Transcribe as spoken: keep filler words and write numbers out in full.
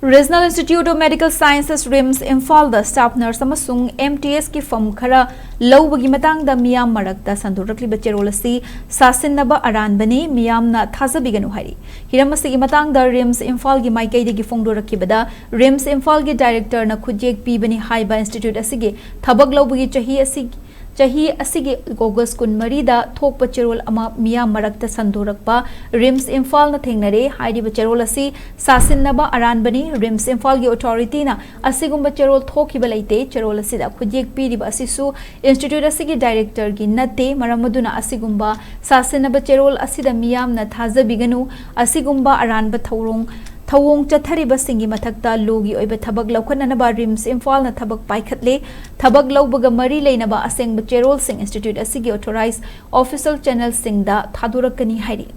Regional Institute of Medical Sciences, RIMS, ꯏꯝꯐꯥꯜꯗ staff nurse ꯑꯃꯁꯨꯡ M T S ꯀꯤ ꯐꯝ ꯈꯔ ꯂꯧꯕꯒꯤ ꯃꯇꯥꯡꯗ ꯃꯤꯌꯥꯝ ꯃꯔꯛꯇ ꯁꯟꯗꯣꯔꯛꯂꯤꯕ ꯆꯦꯔꯣꯜ ꯑꯁꯤ ꯁꯥꯁꯤꯟꯅꯕ ꯑꯔꯥꯟꯕꯅꯤ, ꯃꯤꯌꯥꯝꯅ ꯊꯥꯖꯕꯤꯒꯅꯨ ꯍꯥꯏꯔꯤ꯫ ꯍꯤꯔꯝ ꯑꯁꯤꯒꯤ ꯃꯇꯥꯡꯗ RIMS ꯏꯝꯐꯥꯜꯒꯤ ꯃꯥꯏꯀꯩꯗꯒꯤ ꯐꯣꯡꯗꯣꯔꯛꯈꯤꯕꯗ, RIMS ꯏꯝꯐꯥꯜꯒꯤ director ꯅ ꯈꯨꯠꯌꯦꯛ ꯄꯤꯕꯅꯤ ꯍꯥꯏꯕ institute ꯑꯁꯤꯒꯤ ꯊꯕꯛ ꯂꯧꯕꯒꯤ ꯆꯍꯤ ꯑꯁꯤ ꯆꯍꯤ ꯑꯁꯤꯒꯤ ꯑꯣꯒꯁ ꯀꯨꯟꯃꯔꯤꯗ ꯊꯣꯛꯄ ꯆꯦꯔꯣꯜ ꯑꯃ ꯃꯤꯌꯥꯝ ꯃꯔꯛꯇ ꯁꯟꯗꯣꯔꯛꯄ RIMS ꯏꯝꯐꯥꯜꯅ ꯊꯦꯡꯅꯔꯦ꯫ ꯍꯥꯏꯔꯤꯕ ꯆꯦꯔꯣꯜ ꯑꯁꯤ ꯁꯥꯁꯤꯟꯅꯕ ꯑꯔꯥꯟꯕꯅꯤ꯫ RIMS ꯏꯝꯐꯥꯜꯒꯤ authority ꯅ ꯑꯁꯤꯒꯨꯝꯕ ꯆꯦꯔꯣꯜ ꯊꯣꯛꯈꯤꯕ ꯂꯩꯇꯦ꯫ ꯆꯦꯔꯣꯜ ꯑꯁꯤꯗ ꯈꯨꯠꯌꯦꯛ ꯄꯤꯔꯤꯕ ꯑꯁꯤꯁꯨ institute ꯑꯁꯤꯒꯤ director ꯒꯤ ꯅꯠꯇꯦ꯫ ꯃꯔꯝ ꯑꯗꯨꯅ ꯑꯁꯤꯒꯨꯝꯕ ꯁꯥꯁꯤꯟꯅꯕ ꯆꯦꯔꯣꯜ ꯑꯁꯤꯗ ꯃꯤꯌꯥꯝꯅ ꯊꯥꯖꯕꯤꯒꯅꯨ꯫ ꯑꯁꯤꯒꯨꯝꯕ ꯑꯔꯥꯟꯕ ꯊꯧꯔꯣꯡ ꯊꯧꯑꯣꯡ ꯆꯠꯊꯔꯤꯕꯁꯤꯡꯒꯤ ꯃꯊꯛꯇ ꯂꯣꯒꯤ ꯑꯣꯏꯕ ꯊꯕꯛ ꯂꯧꯈꯠꯅꯅꯕ RIMS ꯏꯝꯐꯥꯜꯅ ꯊꯕꯛ ꯄꯥꯏꯈꯠꯂꯦ꯫ ꯊꯕꯛ ꯂꯧꯕꯒ ꯃꯔꯤ ꯂꯩꯅꯕ ꯑꯁꯦꯡꯕ ꯆꯦꯔꯣꯜꯁꯤꯡ institute ꯑꯁꯤꯒꯤ authorized official channel ꯁꯤꯡꯗ ꯊꯥꯗꯣꯔꯛꯀꯅꯤ ꯍꯥꯏꯔꯤ꯫